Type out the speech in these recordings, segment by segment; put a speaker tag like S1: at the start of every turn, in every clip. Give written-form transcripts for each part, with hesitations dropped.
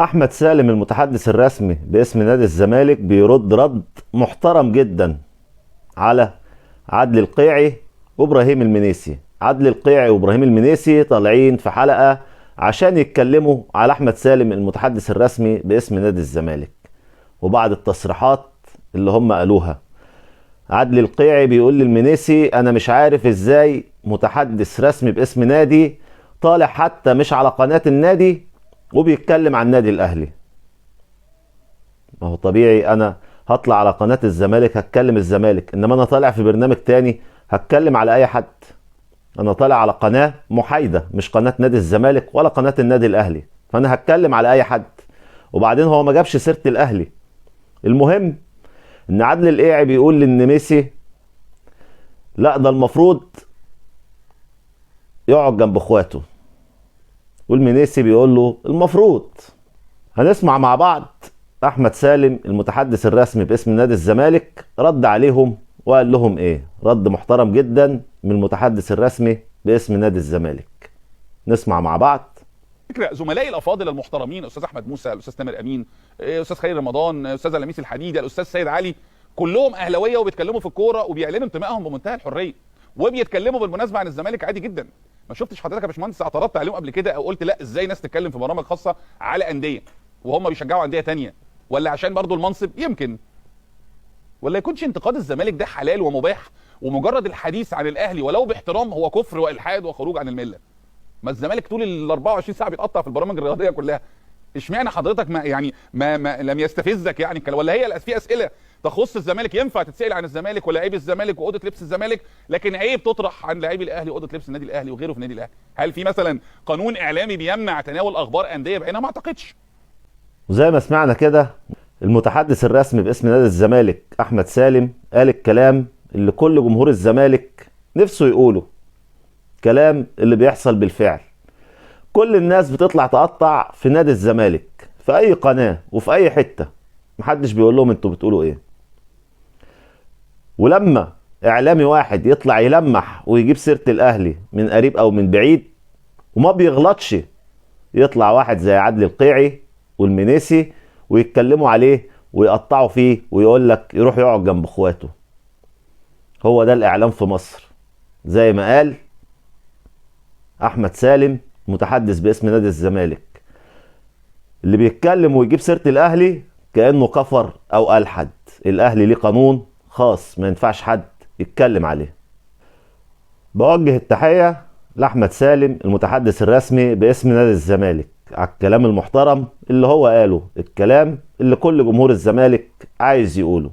S1: احمد سالم المتحدث الرسمي باسم نادي الزمالك بيرد رد محترم جدا على عدلي القيعي وابراهيم المنيسي. عدلي القيعي وابراهيم المنيسي طالعين في حلقة عشان يتكلموا على احمد سالم المتحدث الرسمي باسم نادي الزمالك وبعض التصريحات اللي هم قالوها. عدلي القيعي بيقول للمنيسي انا مش عارف ازاي متحدث رسمي باسم نادي طالع حتى مش على قناة النادي وبيتكلم عن النادي الاهلي. ما هو طبيعي انا هطلع على قناة الزمالك هتكلم الزمالك، انما انا طالع في برنامج تاني هتكلم على اي حد. انا طالع على قناة محايدة، مش قناة نادي الزمالك ولا قناة النادي الاهلي، فانا هتكلم على اي حد. وبعدين هو ما جابش سيرة الاهلي. المهم ان عدلي القيعي بيقول للنميسي لا ده المفروض يقعد جنب اخواته، والمنيسي بيقول له المفروض. هنسمع مع بعض احمد سالم المتحدث الرسمي باسم نادي الزمالك رد عليهم وقال لهم ايه. رد محترم جدا من المتحدث الرسمي باسم نادي الزمالك. نسمع مع بعض.
S2: فكرة زملائي الافاضل المحترمين، استاذ احمد موسى، الاستاذ تامر امين، استاذ خير رمضان، استاذ لميس الحديدي، الاستاذ سيد علي، كلهم اهلاويه وبيتكلموا في الكورة وبيعلنوا انتمائهم بمنتهى الحرية، وبيتكلموا بالمناسبة عن الزمالك عادي جدا. ما شفتش حضرتك يا باشمهندس اعترضت عليهم قبل كده او قلت لا ازاي ناس تتكلم في برامج خاصة على اندية وهم بيشجعوا اندية ثانية، ولا عشان برضو المنصب يمكن، ولا يكونش انتقاد الزمالك ده حلال ومباح ومجرد الحديث عن الاهلي ولو باحترام هو كفر والحاد وخروج عن الملة؟ ما الزمالك طول ال 24 ساعة بيتقطع في البرامج الرياضية كلها. اشمعنى حضرتك ما يعني ما لم يستفزك يعني الكلام؟ ولا هي في اسئلة تخص الزمالك ينفع تتسال عن الزمالك ولاعيب الزمالك واوضه لبس الزمالك، لكن عيب تطرح عن لاعبي الاهلي واوضه لبس النادي الاهلي وغيره في النادي الاهلي؟ هل في مثلا قانون اعلامي بيمنع تناول اخبار اندية بعينها؟ ما اعتقدش.
S1: وزي ما سمعنا كده المتحدث الرسمي باسم نادي الزمالك احمد سالم قال الكلام اللي كل جمهور الزمالك نفسه يقوله، كلام اللي بيحصل بالفعل. كل الناس بتطلع تقطع في نادي الزمالك في اي قناة وفي اي حتة، محدش بيقول لهم انتوا بتقولوا ايه. ولما اعلامي واحد يطلع يلمح ويجيب سيرة الاهلي من قريب او من بعيد وما بيغلطش، يطلع واحد زي عدلي القيعي والمنيسي ويتكلموا عليه ويقطعوا فيه ويقول لك يروح يقعد جنب اخواته. هو ده الاعلام في مصر، زي ما قال احمد سالم متحدث باسم نادي الزمالك، اللي بيتكلم ويجيب سيرة الاهلي كأنه كفر او الحد. الاهلي ليه قانون خاص ما ينفعش حد يتكلم عليه. بوجه التحية لأحمد سالم المتحدث الرسمي باسم نادي الزمالك على الكلام المحترم اللي هو قاله، الكلام اللي كل جمهور الزمالك عايز يقوله.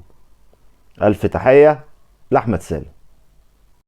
S1: ألف تحية لأحمد سالم.